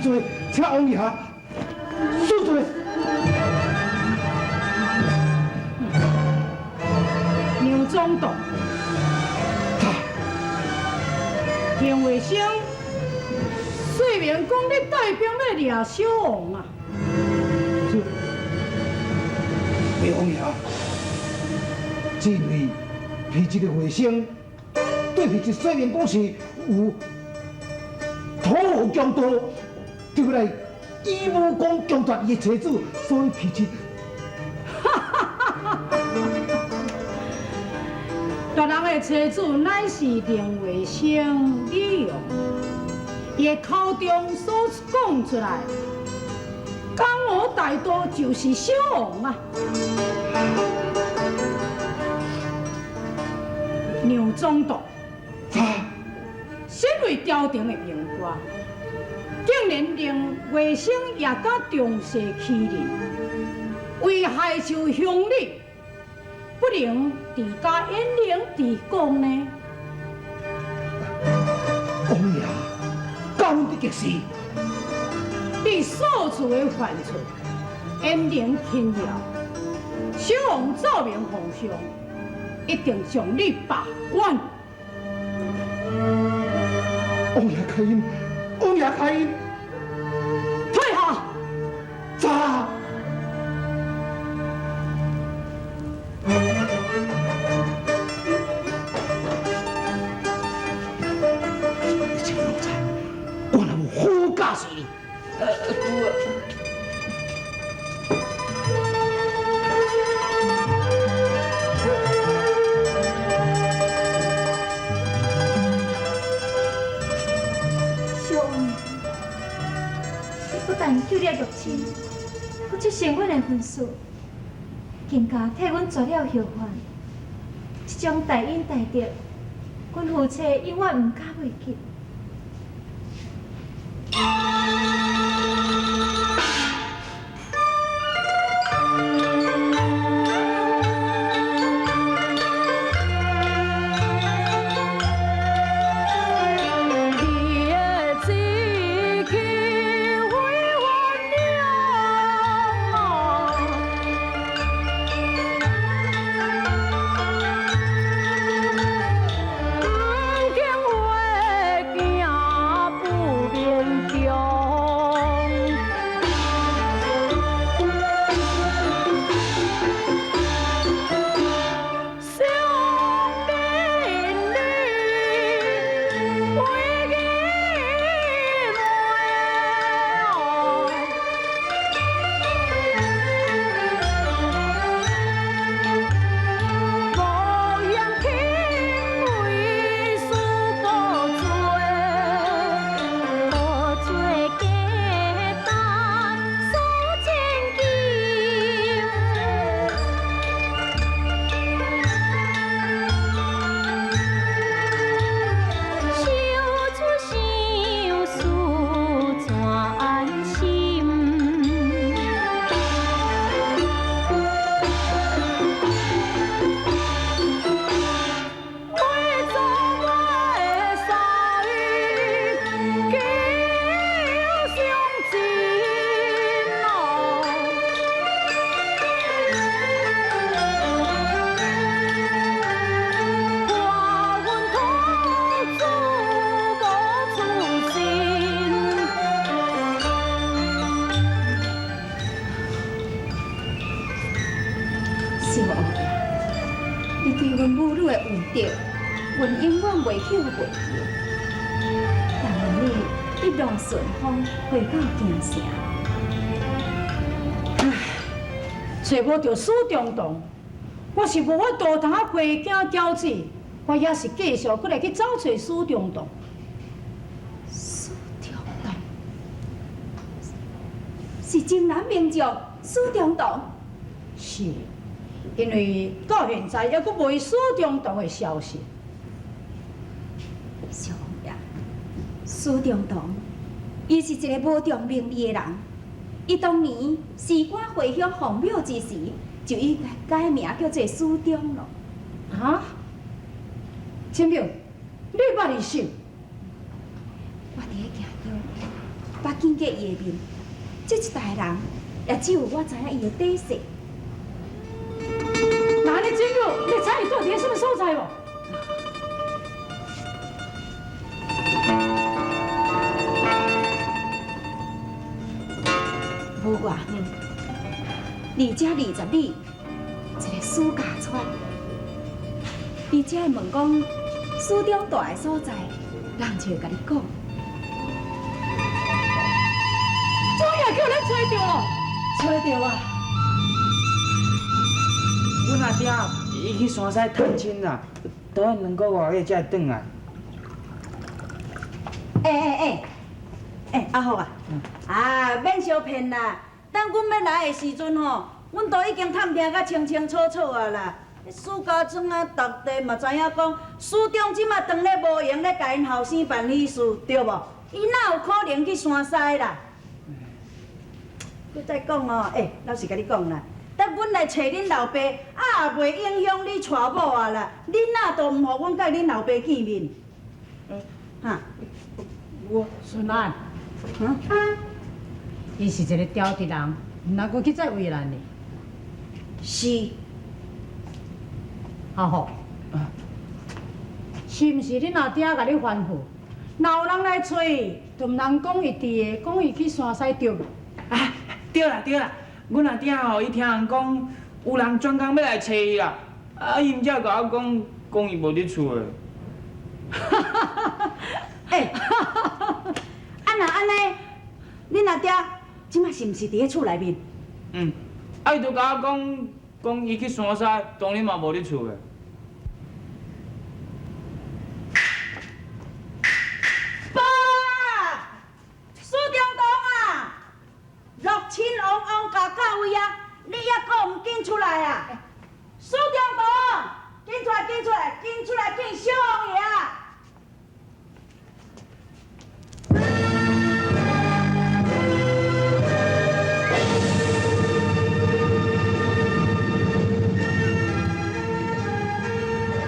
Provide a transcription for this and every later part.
罪，請王爺恕罪。梁總督，田衛星，雖然講你帶兵欲掠小王啊，這魏王爺，只因為彼這个和尚對彼這說明講是有土豪強盜，對不來以武功強奪伊的妻子，所以彼這奪人的妻子乃是林衛星李勇，伊的口中所講出來，江湖大盜就是小王啊！梁總督，身為朝廷的命官，竟然令衛星也敢仗勢欺人，危害受鄉里，不能治家焉能治國呢？王爺，教阮得極是。你所做的犯錯，焉能輕饒？小王奏明皇上，一定將你罷官。王爺開恩，王爺開恩，退下。咋？你這個奴才，我若無好教訓你。小王爺，你不但救了玉清，閣出成阮的婚事，更加替阮絕了後患。這種大恩大德，阮夫妻永遠毋敢袂記。你的志氣非凡了，不經話行不勉強。小美女為義無言輕為事無罪，無做假答訴千金。想出相思怎安心？為做我的婿，求相親哦。破阮土主無出身。小王爺，你對阮母女的恩德，阮永遠袂曉袂記。但願你一路順風，回到京城。揣無著史中堂，我是無法度通啊回京交旨，我也是繼續閣來去走揣史中堂。史中堂是江南名將史中堂。是，因為到現在猶閣無史中堂的消息。小王爺，史中堂，伊是一個無重名利的人。伊當年辭官回鄉奉廟之時，就應該改名叫做史中咯。啊？金表，你捌伊識？我佇咧行中，捌見過伊的面，這一代人也只有我知影伊的底細。那按呢真久，你知伊住佇啥物所在無？無偌遠，離這20里，一个史家村。你只愛問講史中大的所在，人就會共你講。終於叫咱揣著囉，揣著啊！阮阿爹伊去山西探親啦，都愛兩个外月才會轉來。欸欸欸，欸阿福啊，啊免相騙啦，等阮欲來的時陣吼，阮都已經探聽甲清清楚楚啊啦。史家莊啊，逐地嘛知影講，史長這馬當咧無閒咧共𪜶後生辦喜事，對無？伊哪有可能去山西啦？閣再講哦，欸，老實共你講啦，等阮來揣恁老爸，啊也袂影響你娶某啊啦。恁哪都毋予阮佮恁老爸見面？哈？我孫安，伊是一个刁的人，毋通閣去再為難伊。是。阿福，是毋是恁阿爹共你吩咐，若有人來揣伊，就毋通講伊佇的，講伊去山西對無？啊，對啦對啦，阮阿爹吼，伊聽人講有人專工欲來揣伊啦，啊，伊毋才共我講，講伊無佇厝的。欸，啊若按呢，恁阿爹這馬是毋是佇咧厝內面？嗯，啊伊就共我講，講伊去山西，當然嘛無佇厝的。報啊！史中堂啊！六親王王家到位啊！你猶閣毋緊出來啊？史中堂，緊出來，緊出來，緊出來見小王爺啊！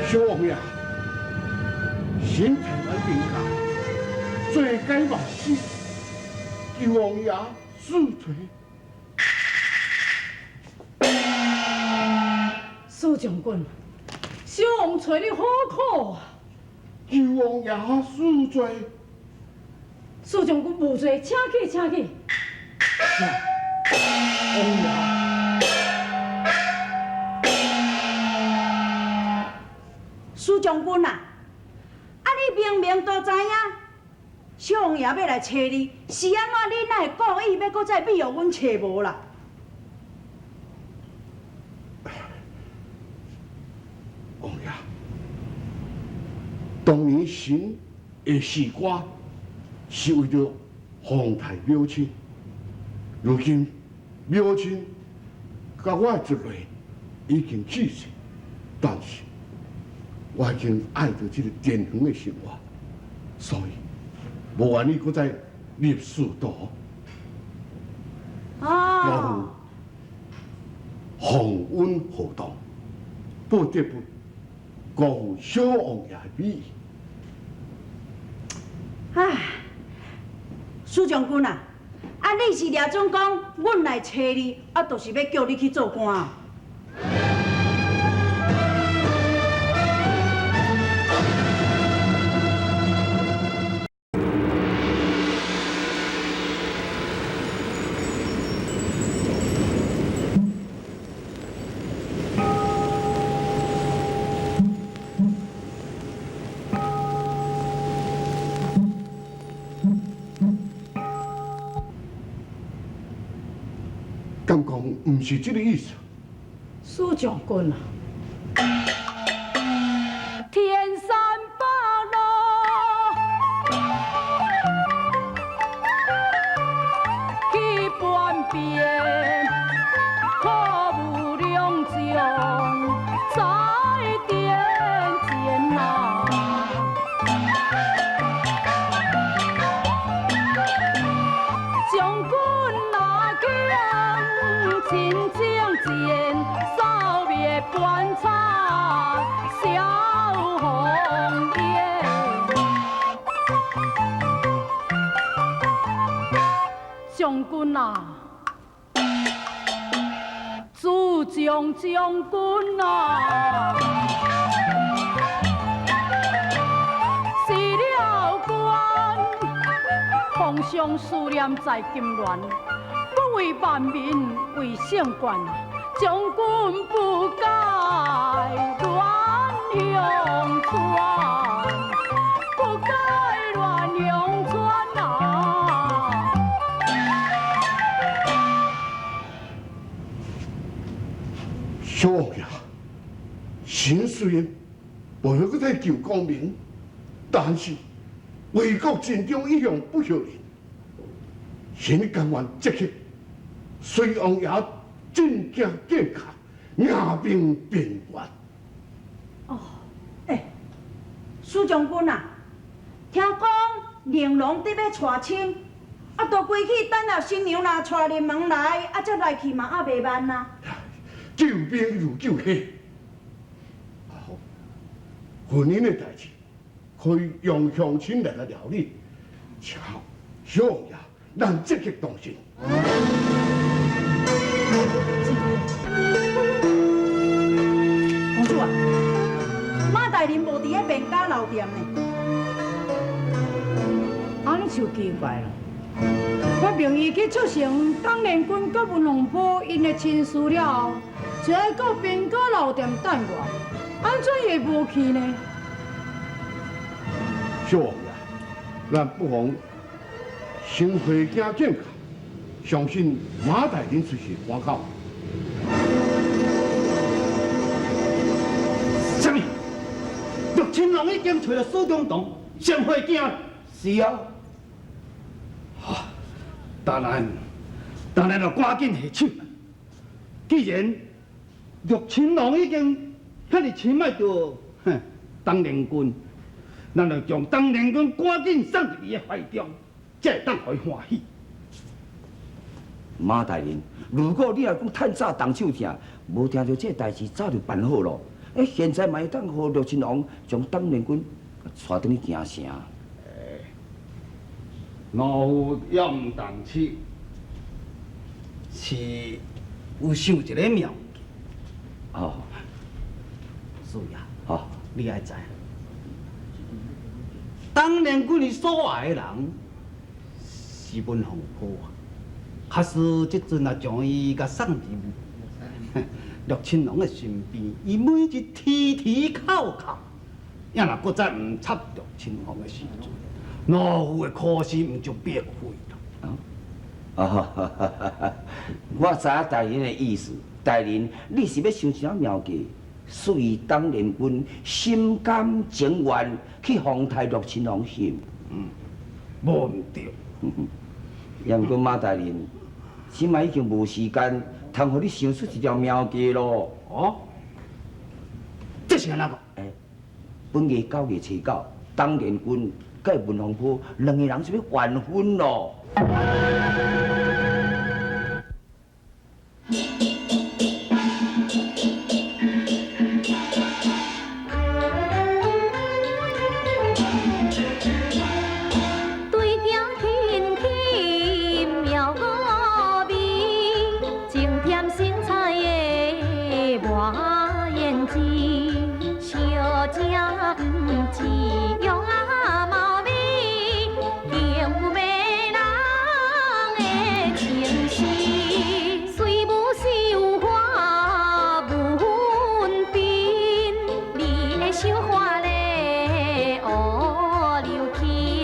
小王爺，身體阮病假，罪該萬死，求王爺恕罪。史將軍，小王揣你好苦啊！求王爺恕罪。史將軍無罪，請去，請去。王爺。史將軍啊，啊你明明都知影，小王爺欲來揣你，是按怎你哪會故意欲閣再迷予阮揣無啦？王爺，當年神的辞官是為著皇太母親，如今母親佮我的一類已經逝世，但是我已經愛著這个田園的生活，所以無願意閣再入仕途。哦。奉阮厚道，不得不辜負小王爺的美意。唉，史將軍啊，啊你是掠準講，阮來揣你，啊，就是欲叫你去做官。敢講毋是這个意思。史將軍啊，天山北路去叛變，可無兩將在殿前啊。將軍若將親將箭，掃滅叛賊。將軍啊，主將將軍啊，死了官，皇上思念在金鑾，不為萬民為聖官啊，將軍不該亂用權，不該亂用權啊！小王爺，臣雖然無欲閣再求功名，但是為國盡忠一向不後人。臣甘願即刻隨王爺進京見駕，迎兵平原。哦，欸，蘇將軍啊，聽講玲瑯佇欲娶親，啊，都規氣等下新娘若娶入門來，啊，才來去嘛，猶袂慢啊。救兵如救火，阿福，婚姻的代誌可以用鄉親來共料理，請小王爺，咱積極動身。公主啊，馬大人無佇咧卞家老店呢。按呢就奇怪了。我命伊去促成董連軍佮文鳳坡𪜶的親事了後，就愛到卞家老店等我，按怎伊會無去呢？小王爺，咱不妨先回京見駕，相信馬大人隨時趕到。啥物？陸親王已經揣著蘇中堂先回京。是啊。當然就趕緊下手。既然陸親王已經遐爾深愛著董連軍，咱就將董連軍趕緊送入伊的懷中，才會當予伊歡喜。馬大人，如果你若講趁早動手疼，無聽著這代誌早就辦好咯。欸，現在嘛會當予陸親王將董連軍帶轉去京城。老夫猶毋動手，是有想一个妙計。哦，是啊，哦，你愛知影，董連軍伊所愛的人是文鳳坡啊，假使這陣若將伊共送入陸親王的身邊，伊每日天天叩叩，也若閣再毋插陸親王的時陣，老夫的苦心毋就白費咯。哦，我知影大人的意思，大人你是欲想一下妙計，使董連軍心甘情願去奉刣陸親王是？嗯，無毋對。也毋過馬大人，這擺已經無時間，通予你想出一條妙計咯。哦，這是按怎講？欸，本月9月初9，董連軍佮文鳳坡兩个人就欲完婚咯。對鏡輕輕妙五味，情添新菜的滿胭脂，相食毋止用啊毛味，更有迷人的情絲。雖無繡花文鬢，你的繡花咧烏溜起。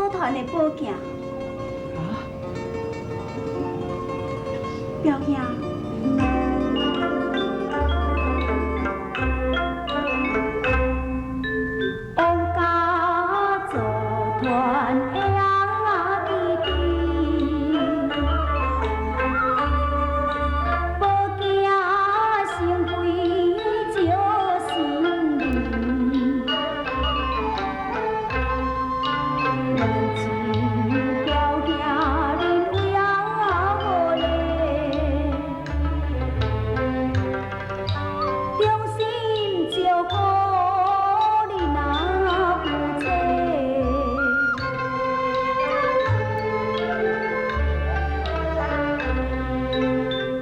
组团的宝镜。啊？表兄。王家组团的啊基地，宝镜成为招新人，愿情表兄恁为啊好咧，衷心祝福恁啊夫妻。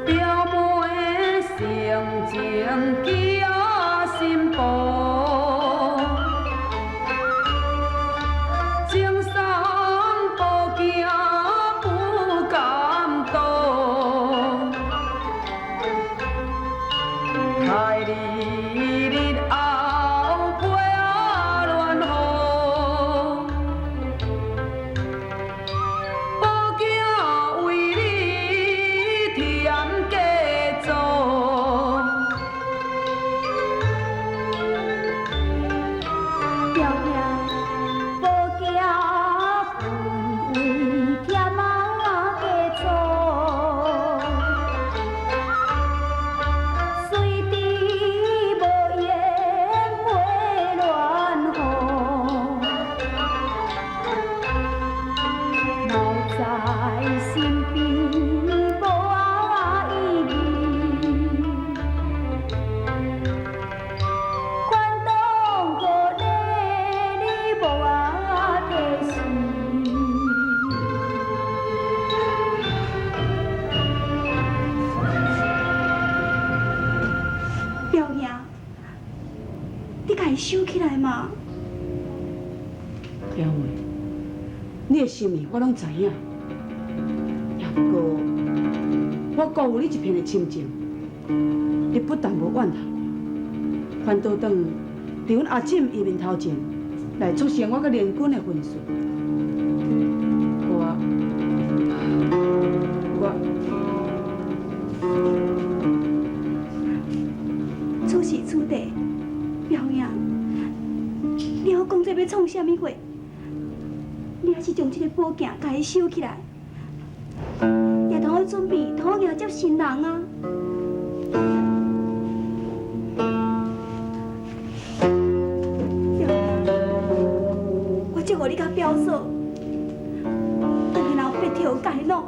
表妹性情寄新抱，情送宝镜不敢当，待你日后陪啊恋雨，宝镜为你添加组。表兄，宝镜分为添啊加组，随知无言袂乱雨，留在身边无意义。款当予你，你无啊提示。表兄，你共伊收起来嘛。表妹，你的心意我攏知影，也毋过我辜负你一片的深情，你不但無怨恨我，反倒轉佇阮阿姊伊面頭前來促成我佮連君的婚事。我此時此地，表兄，你好講這欲創啥物貨？你還是將這个寶鏡共伊收起來，也通好準備，通好迎接新人啊。表兄，我祝福你佮表嫂，轉去人白頭偕老。